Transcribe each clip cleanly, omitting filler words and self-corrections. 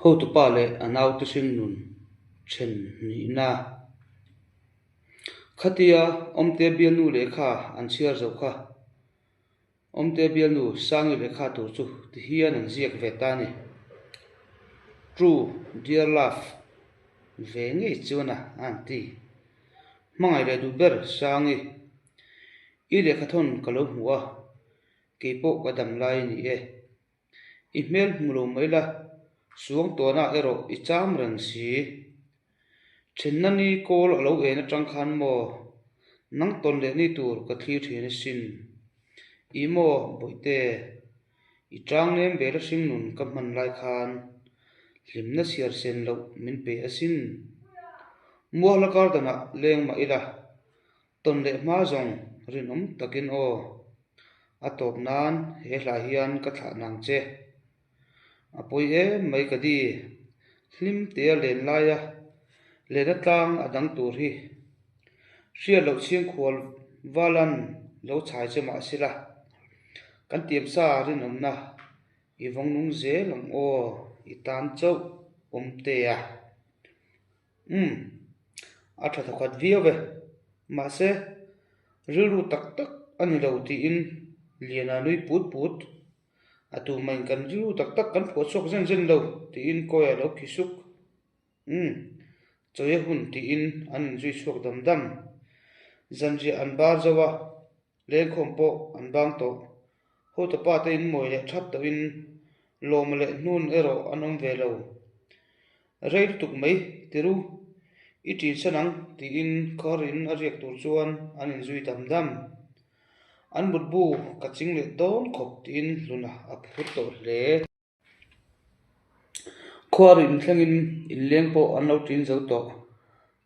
Hotupa leh a naute hringnun then nihna. Khatia Awmtea bialnu lehkha an chhiar zo kha Awmtea bialnu Sangi lehkha tur chu ti hian an ziak ve ta a ni. True dear love ve ngei chuan a an ti. Hmangaih leh duh ber Sangi, i lehkha thawn ka lo hmu a, kei pawh ka dam lai a ni e. I hmel hmu lo mai la, suang tuanah erawh i cham reng si. Thenna ni kawl a lo en atang khan maw, nang tawn leh ni tur ka thlir thin asin. I maw, Bawihte, i tang nem vel a hringnun ka hman lai khan hlimna chhiar sen loh min pe asin. Muahla kar danah leng mah ila, Tawn leh hma zawng rinawm takin aw, a tawp nan he hla hian ka thlah nang che. A pawi em mai ka di, hlim tea len laia lena tlang a dang tur hi. Hriat loh chhingkhual valan lo chhai che mah sila, kan tiamsa rinawmna i vawng nung zel ang aw, i tan chauh awm tea. Umm, a tha thawkhat viau e. Mahse, rilru tak tak a ni lo tiin Liana nui put put. A tumain kan rilru tak tak kan phuah chhuak zen zen lo tiin Kawia lo khi suk. Umm, chawia hun tiin an inzui chhuak dam dam. Zanriah an bar zo a, Lengkhawm pawh an bang tawh. Hotapa te in mawi leh thap tawhin lawma leh hnun erawh an awm ve lo. Rei lutuk mai tiru, i ṭin san ang tiin khawr in a riak tur chuan an inzui dam dam. An mutbu ka ching leh dawn khawp tiin hluna a phur tawh hle. Khuar inthlengin inleng pawh an lo ṭin zo tawh.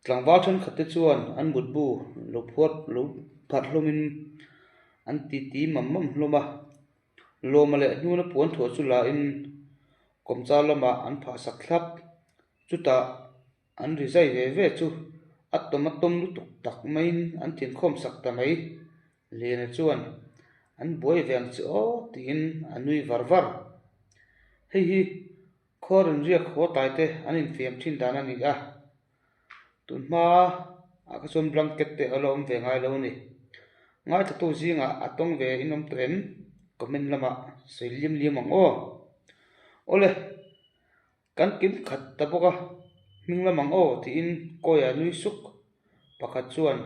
Tlangval thenkhat te chuan an mutbu lo phuar lo pharh hlawmin an titi mam mam hlawm a. Lawma leh hnuna puan thuah chu la in kawmchar lamah an phah sak thlap. Chutah an ri zai ve ve chu a tawm a tawm lutuk tak maiin an thinkhawm sak ta mai. Liana chuan, An buai ve ang che aw, tiin a nui var var. Hei hi khaw rinriak haw tai te an infiam thin dan a ni a, tun hma ah kha chuan blanket te a la awm ve ngai lo a ni. Ngaithatu zingah a tawng ve in awm tawh em? Comment lamah sawi liam liam ang aw. Awle, kan kim khat ta bawk a, hming lam ang aw tiin Kawia nui suk pakhat chuan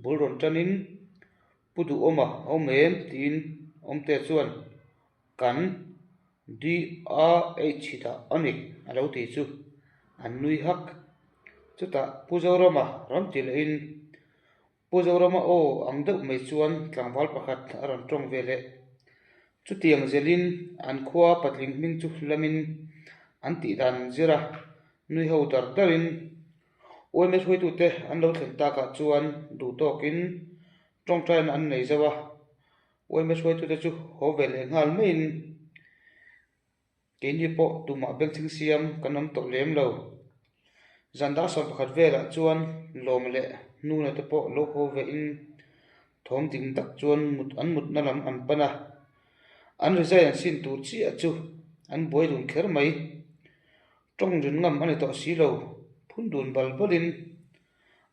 bul rawn tanin Pu Duhawma a awm em? tiin Awmtea chuan kan DRH dah a ni a lo ti chu an nui hak. Chutah Pu Zorama rawn ti lehin Pu Zorama aw ang deuh mai chuan tlangval pakhat a rawn tawng ve leh. Chutiang zelin an khua patling hming chu lamin an tih dan an zir a, nui ho dar darin Uaime hruaitute an lo thlen takah chuan duh tawkin tawngtaina an nei zauh a, uaime hruaitute chu haw ve leh nghal maiin keini pawh tumah bengchheng siam kan awm tawh lem lo. Zan dar 11 velah chuan lawm leh nuna te pawh lo haw vein thawm ding tak chuan mut an mutna lam an pan a, an rizai an sin tur chiah chu an buai dun kher mai. Tawng rin ngam a ni tawh si lo, phun dun bal balin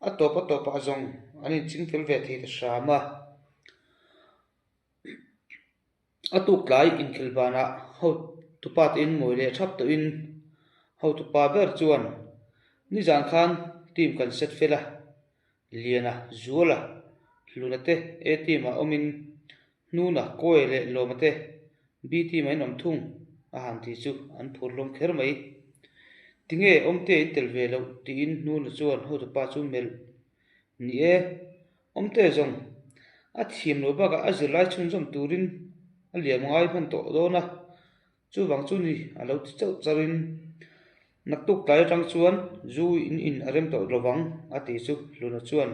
a tawp a tawpah zawng an inching fel ve thei ta hram a. A tuk tlai inkhel banah hotupa te in mawi leh thap tawhin hotupa ber chuan nizan khan team kan set fel a, Liana, Zuala, Hluna te A team ah awmin Hnuna, Kawi leh Lawma te B team ah in awm thung a han tih chu an phur hlawm kher mai. Tinge Awmte in tel ve loh tiin Hnuna chuan hotupa chu melh ni e, Awmte zawng a thiam lo bakah a zirlai chhunzawm turin a liam ngai hman tawh dawn a, Chuvang chu ni a lo ti chauh chauhin naktuk tlai atang chuan zu in in a rem tawh lovang a ti chu Hluna chuan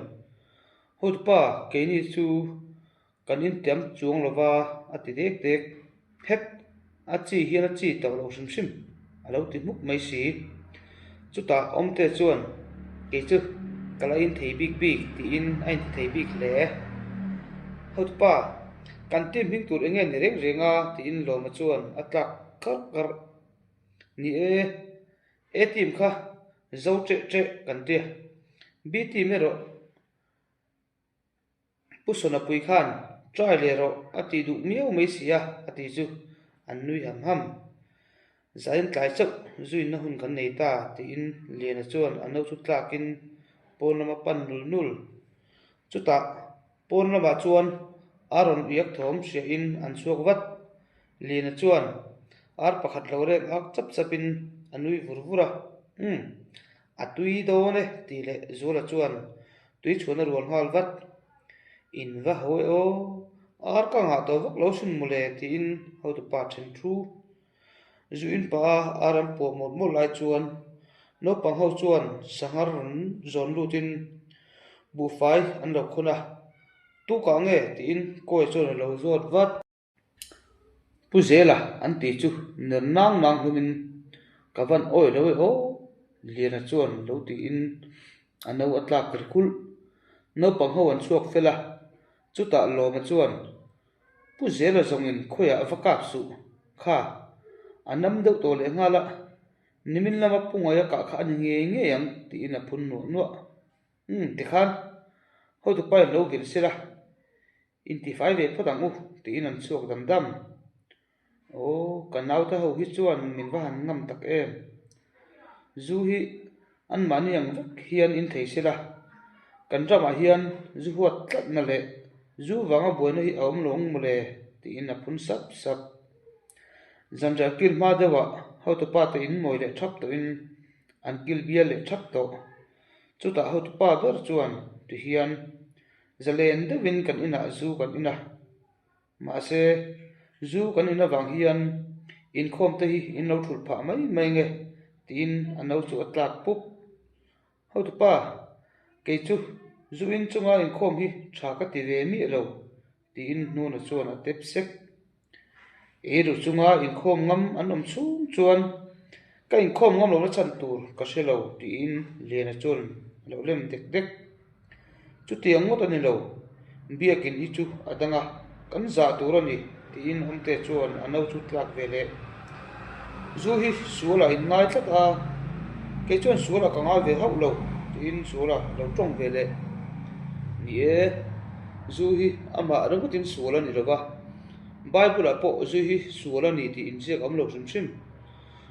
Hotupa keini chu kan intiam chuang lova a ti dek dek het a chi hian a chi tawh lo hrim hrim a lo ti hmuk mai si. Chutah Awmte chuan kei chu ka la in thei bik bik tiin a inti thei bik hle. Hotupa kan team hming tur enge ni reng reng a tiin Lawma chuan a tlak karh karh. Ni e. A team kha zo ṭeh ṭeh kan tia, B team erawh Pu Sonapui khan try leh rawh a tih duh miau mai si a, a ti chu an nui ham ham. Zain tlai chauh zuinna hun kan nei ta tiin Liana chuan a no chu tlakin pawn lama pan nul nul. Chutah pawn lamah chuan a rawn iak thawm hriahin an chhuak vat. Liana chuan ar pakhat lo rek ak chap chapin a nui vur vur a, Umm, a tui dawn e tih leh Zuala chuan tui chhuan a rual nghal vat. In va ho e aw, ar ka ngah tawh vak lo sin mawle tiin hotupa then thu. Zu in pah a ar an puah mawlh mawlh lai chuan naupang ho chuan sanghar rawn zawn lutin buhfai an lo khawn a, Tukah nge? tiin kawi chuan a lo zawt vat. Pu Zela an tih chu ner nang nang hlumin ka van awi lo e aw Liana chuan lo tiin a no a tlak ri khulh. Naupang ho an chhuak fel a, chutah Lawma chuan Pu Zela zawngin khawiah va kap suh kha a nam deuh tawh leh nghal a, nimin lama Pu Ngaia kah kha a ni ngei ngei ang tiin a phun nuah nuah. Umm tikhan hotupa in lo vil sela Intifai ve phawt ang u tiin an chhuak dam dam. Aw, ka naute ho hi chuan min va han ngam tak em. Zu hi anmahni ang vek hian in thei sela, kan ramah hian zu huat tlatna leh zu vanga buaina hi a awm lo ang mawle tiin a phun sap sap. Zanriah kil hma deuhah hotupa te in mawi leh thap tawhin an kil bial leh thap tawh. Chutah hotupa ber chuan tihian Zalen deuhin kan inah zu kan in a, mahse zu kan in avang hian inkhawm te hi in lo thulh phah mai mai nge tiin a no chu a tlak pup. Hotupa, kei chu zu in chunga inkhawm hi tha ka ti ve miah lo tiin hnuna chuan a tep sek. Eiru chunga inkhawm ngam an awm chhung chuan ka inkhawm ngam lohna chhan tur ka hre lo tiin Liana chuan a lo lem dek dek. Chutiang ngawt a ni lo, biakin hi chu a dang a, kan zah tur a ni tiin Awmte chuan a no chu tlak ve leh. Zu hi sualah in ngai tlat a, kei chuan sualah ka ngai ve hauh lo tiin sualah a lo tawng ve leh. Ni e, zu hi amah ringawtin sual a ni lo va. Bible ah pawh zu hi sual a ni tih inziak a awm lo hrim hrim.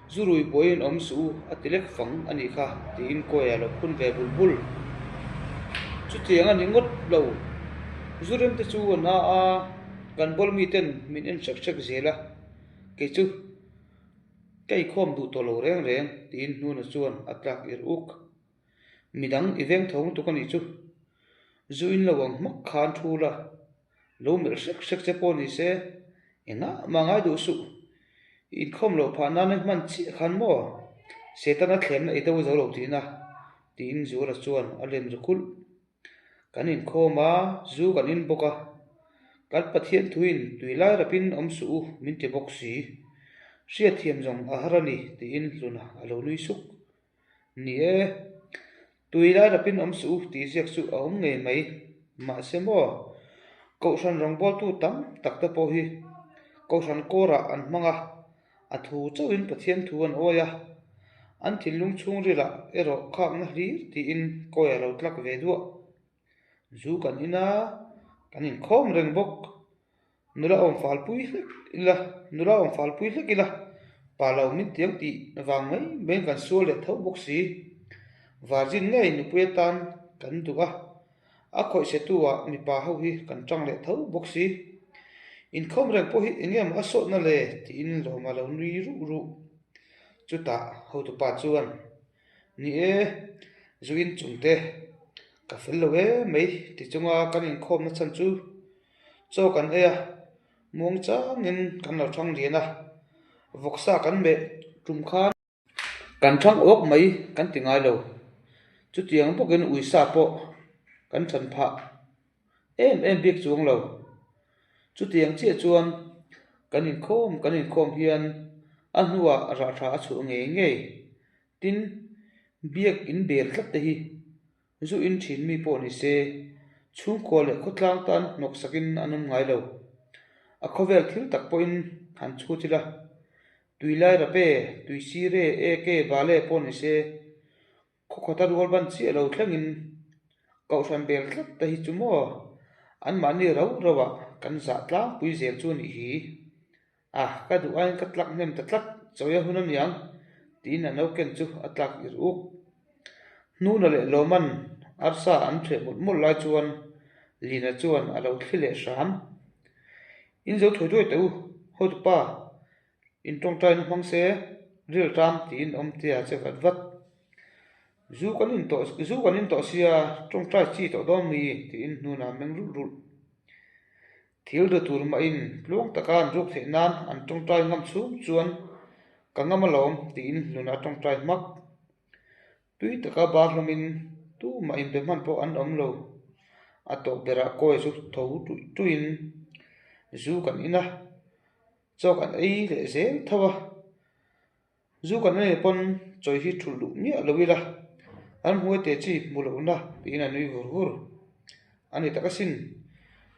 Zu rui buaiin awm suh u a ti lek fang a nih kha tiin Kawia lo phun ve bul bul. Chutiang a ni ngawt lo. Zu rem te chu a na a, kan bawl mi ten min en hrek hrek zel a, kei chu ka inkhawm duh tawh lo reng reng tiin Hnuna chuan a tlak ir uk. Midang i veng tho lutuk a nih chu. Zu in lo ang hmak khan thu la. Lo melh hrek hrek che pawh ni se, engah mah ngai duh suh. I inkhawm loh phah nana hman chiah khan maw? Setana thlemna i do zo lo tihna, tiin Zuala chuan a lem ri khulh. Kan inkhawm a, zu kan in bawk a. Kan Pathian thuin tui lai rapin awm suh u min ti bawk si. Hriatthiam zawng a har a ni, tiin Hluna a lo nui suk. Ni e, tui lai rapin awm suh u tih ziak chu a awm ngei mai. Mahse maw, Kohhran rawngbawltu tam tak te pawh hi Kohhran kawrah an hmang a, a thu chauhin Pathian thu an awi a, an thinlung chhungrilah erawh khakna hlir tiin kawi a lo tlak ve duah. Zu kan in a, kan inkhawm reng bawk. Nula awm fal pui hlek ila, nula awm fal pui hlek ila, pa lo min tiang tih vang mai maiin kan sual leh tho bawk si. Virgin ngei nupui atan kan duh a, a khawih se tu ah mipa ho hi kan tang leh tho bawk si. Inkhawm reng pawh hi eng nge maw a sawtna le tiin lawm a lo nui ruh ruh. Chutah hotupa chuan, Ni e, zu in chung te ka fel lo em mai ti chunga kan inkhawmna chhan chu Chaw kan ei a, muang changin kan lo thang lian a, vawksa kan meh tum khan kan thang awk mai kan ti ngai lo. Chutiang bawkin uisa pawh kan than phah em em bik chuang lo. Chutiang chiah chuan kan inkhawm kan inkhawm hian a hnuah rah tha a chhuah ngei ngei. Tin, biak in bel tlat te hi Zu in thin mi pawh ni se, chhungkua leh khawtlang tan hnawksakin an awm ngai lo. A khawvel thil tak pawhin han chhut ila. Tuilai rape, tuisire, eke, bale pawh ni se, khaw khawta rual ban chiah lo thlengin kohhran bel tlat te hi chu maw anmahni rau rauah kan zah tlangpui zel chu a nih hi. A, ka duh aiin ka tlak hnem ta tlat, chawi a hun a niang, tiin a nauken chu a tlak ir uk. Hnuna leh Lawman arsa an ṭheh mawlh mawlh lai chuan Lina chuan a lo thli leh hram. In zo thuai thuai teh u, hotupa, in tawngtaina hmang se, ril ṭam tiin Awmtea che vat vat. Zu kan in tawh, zu kan in tawh sia, tawngtai chi tawh dawn mi? tiin Hnuna a meng rulh rulh. Thil ri tur mahin tluang taka an ruk theih nan an tawngtai ngam chhung chuan ka ngam alawm tiin Hluna a tawngtai hmak. Tui taka bar hlawmin tumah inbe hman pawh an awm lo. A tawp berah kawi chu tho tuih tuihin zu kan in a, chaw kan ei leh zel tho a. Zu kan en pawn chawi hi thulh duh miah lo ila, an hmuai teh chi hmu lohna tiin a nui vur vur. A ni tak asin,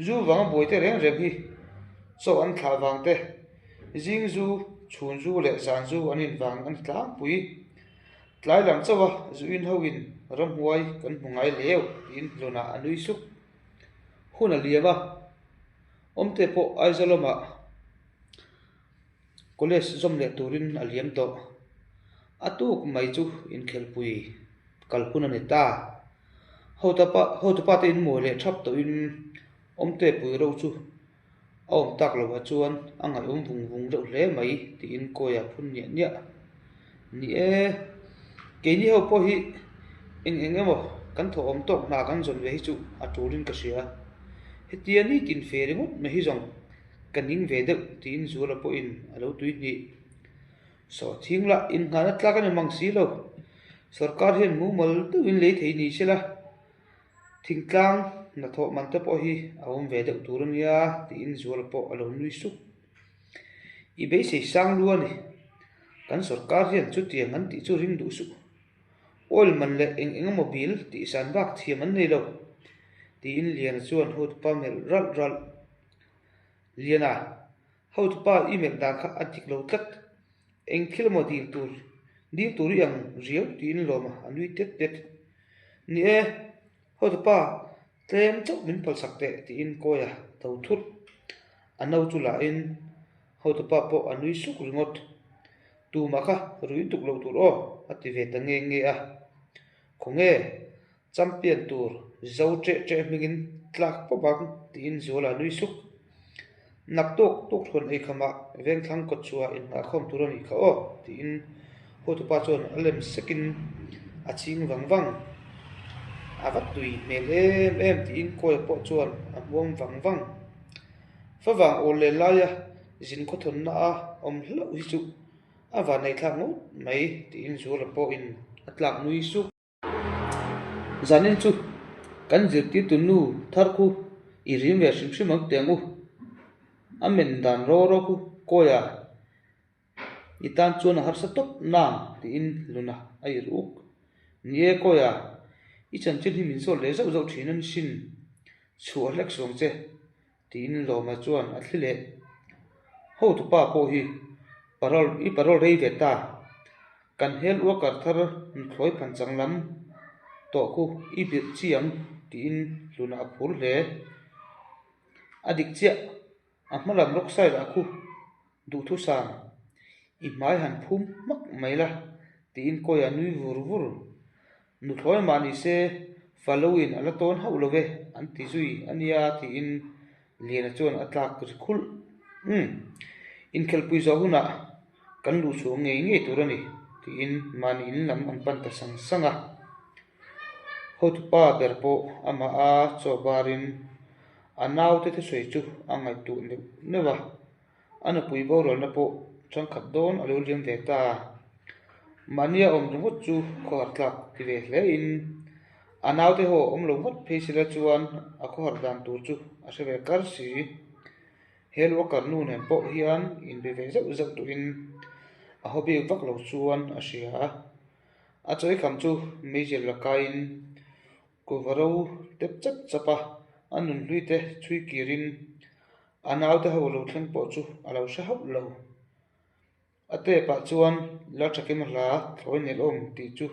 zu vanga buai te reng reng hi chaw an thlah vang te, zing zu, chhun zu leh zan zu an in vang a ni tlangpui. Tlai lam chauh a zu in ho in ramhuai kan hmu ngai leu tiin hlunah a nui suk. Hun a liam a, awmte pawh Aizawl lamah. College zawm leh turin a liam tawh. A tuk mai chu inkhelhpui kal hun a ni ta. Hotupa te inmawi leh thap tawhin Awmte pui ro chu a awm tak lovah chuan a ngaihawm vung vung reuh hle mai tiin Kawia phun niah niah. Ni e, keini ho pawh hi eng eng emaw kan thawhawm tawk hna kan zawn ve hi chu a tulin ka hria. Hetia nitin fe ringawt mai hi zawng Ka ning ve deuh tiin Zuala pawhin a lo tui hnih. Sawhthing lah inngahna tlak a ni mang si lo. Sorkar hian mumal deuhin lei thei ni sela, thingtlang hnathawh man te pawh hi a awm ve deuh tur a nia tiin Zuala pawh a lo nui suk. I beisei sang lu a ni. Kan sorkar hian chutiang an tih chu ring duh suh. Oil man leh eng eng emaw bil tih san bak thiam an nei lo tiin Liana chuan hotupa melh ralh ralh. Liana, hotupa i melh dan kha a dik lo tlat. Eng thil emaw dil tur, dil tur i ang riau tiin lawm a nui tet tet. Ni e, hotupa tlem chauh min phalsak teh tiin kawi a tho thut. A no chu lahin hotupa pawh a nui suk ringawt. Tumah kha rui tuk lo tur aw a ti ve ta nge nge a. Khawnge Champion tur zo ṭeh ṭeh hmingin tlak pawp ang tiin Zuala nui suk. Naktuk tukthuan ei khamah Vengthlang kawtchhuah innghahkhawm tur a nih kha aw tiin hotupa chuan a lem sekin a ching vang vang. A va tui hmel em em tiin Kawia pawh chuan a hmuam vang vang. Favang awl leh laia zin khawthawnna a awm hlauh hi chu a vanneihthlak ngawt mai tiin Zuala pawhin a tlak nui suk. Zanin chu kan zirtirtu nu thar khu i rim ve hrim hrim ang teh ang u. A men dan ro ro khu kawia i tan chuan a harsa tawp nang tiin Luna a ir uk. Ni e kawia, i chanchin hi min zawt leh zauh zauh thin a ni sin, chhuah hlek suang che tiin Lawma chuan a thli leh. Hotupa pawh hi parole i parole rei ve ta. Kan hel worker thar nuthlawi phan chang lam tawh khu i birh chi ang tiin hlunah a phur hle. A dik chiah, a hma lam rock side ah khu duhthusam i hmai han phum hmak mai la tiin kawi a nui vur vur. Nuthlawi mah ni se Faloin a la tawn hauh lo ve an ti zui a nia tiin Liana chuan a tlak ri khulh. Umm, inkhelhpui zawh hunah kan luh chhuah ngei ngei tur a ni tiin mahni in lam an pan ta sang sang a. Hotupa ber pawh amah a chaw barin a naute thusawi chu a ngaihtuah neuh neuh a. A nupui boralna pawh changkhat dawn a lo liam ve ta. Mahnia awm ringawt chu khawhar tlak ti ve hle in a naute ho awm lo ngawt phei sila chuan a khawhar dan tur chu a hre ve kar si. He luakar nu nen pawh hian inbe ve zauh zauh tawhin a haw bik vak lo chuan a hria a. A chawikham chu meizial la kaiin kuhva ro tep chap chap a, a nunhlui te chhui kirin A naute ho lo thleng pawh chu a lo hre hauh lo. A tape ah chuan Lalthakima hla thlawi nelawm tih chu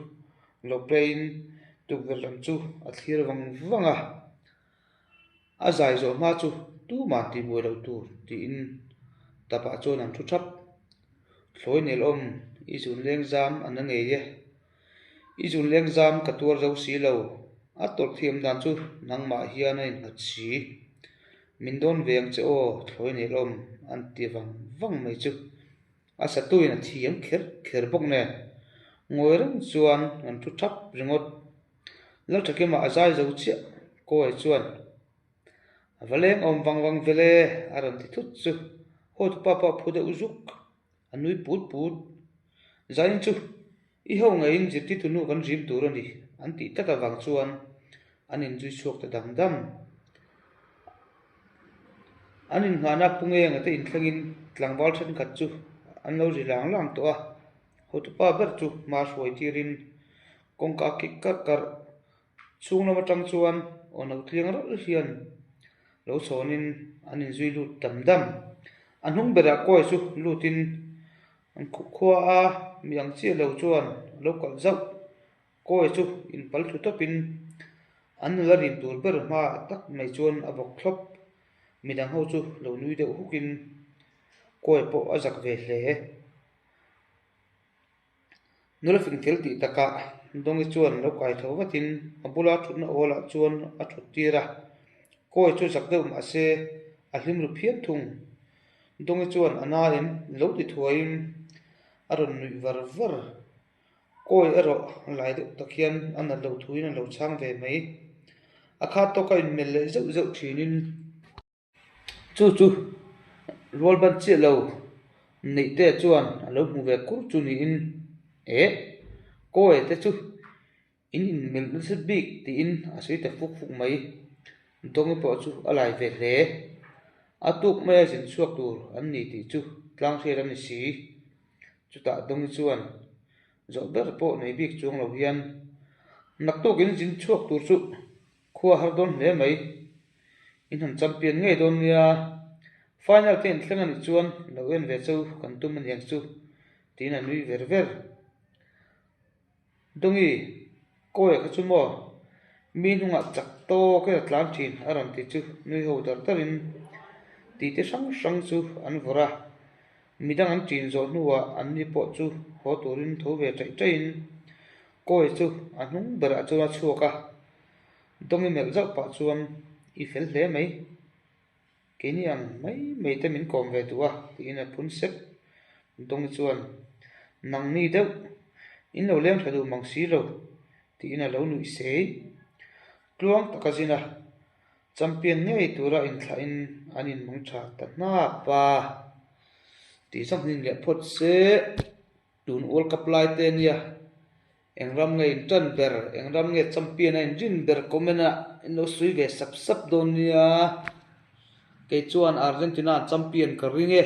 lo play in tukverh lam chu a thlir vang vang a. A zai zawh hma chu tuman tih buai loh tur tiin tapah chuan an thu thap. Thlawi nelawm i zun leng zam a na ngei e. I zun leng zam ka tuar zo si lo. A tawrh thiam dan chu nangmah hian a innghat si. Min dawn ve ang che aw, thlawi nelawm an ti vang vang mai chu. A satuin a thiam kher kher bawk nen ngawi reng chuan an thu thap ringawt. Lalthakima a zai zo chiah Kawi chuan a va leng awm vang vang vel e a rawn ti thut chu Hawtupa pawh a phu deuh zuk, a nui put put. Zain chu i ho ngeiin zirtirtu nu kan rim tur a ni an tih tlat avang chuan an inzui chhuak ta dam dam. An inngahna pu ngenga te inthlengin tlangval thenkhat chu an lo ri lang lang tawh a, Hawtupa ber chu hma hruai tirin Kawngka kik karh karh chhung lam atang chuan aw no tliang ralh hian lo chhawnin an inzui lut dam dam. A hnung berah kawi chu lutin an khuh khua a, mi ang chiah lo chuan a lo kalh zauh. Kawi chu inpal thlu tawpin an nula rin tur ber hma tak mai chuan a bawk thlawp. Midang ho chu lo nui deuh hukin kawi pawh a zak ve hle. Nula fing fel tih takah Dawngi chuan lo kai tho vatin a bula thutna awlah chuan a thut tir a, kawi chu zak deuh mah se a hlim ru phian thung. Dawngi chuan a nain lo ti thuaiin a rawn nuih var var. Kawi erawh lai deuh tak hian a nat loh thuin a lo chhang ve mai. A khat tawk a inmelh leh zeuh zeuh thinin. Chu chu rual ban chiah lo neih te chuan a lo hmu ve kur chu niin eh kawi te chu in inmelh nasa bik tiin a sawi ta fuk fuk mai. Dawngi pawh chu a lai ve hle. A tuk maia zin chhuak tur an ni tih chu tlang hriat a ni si. Chutah Dawngi chuan zawh ber pawh nei bik chuang lo hian naktuk in zin chhuak tur chu Khua har dawn hle mai. In han champion ngei dawn nia. Final te inthleng a nih chuan lo en ve cheu kan tum a niang chu tiin a nui ver ver. Dawngi, Kawia kha chu maw? Mi hnungah chak tawk in a tlan thin a rawn ti chu nui ho dar darin titi hrang hrang chu an vawrh a. Midang an ṭin zawh hnuah anni pawh chu haw turin tho ve ṭaih ṭaihin Kawi chu a hnung berah chuan a chhuak a, Dawngi melh zauh pah chuan i fel hle mai, keini ang mai mai te min kawm ve duh a tiin a phun sep. Dawngi chuan nangni deuh in lo leng tha duh mang si lo tiin a lo nuih sei. Tluang tak a zin a, Champion ngei tura inthlahin an inmang tha ta hnap a, tih zawng hnin leh phawt se tun World Cup lai te nia eng ram nge in tan ber, eng ram nge champion a inrin ber comment ah in lo sawi ve sap sap dawn nia, kei chuan Argentina an champion ka ring e.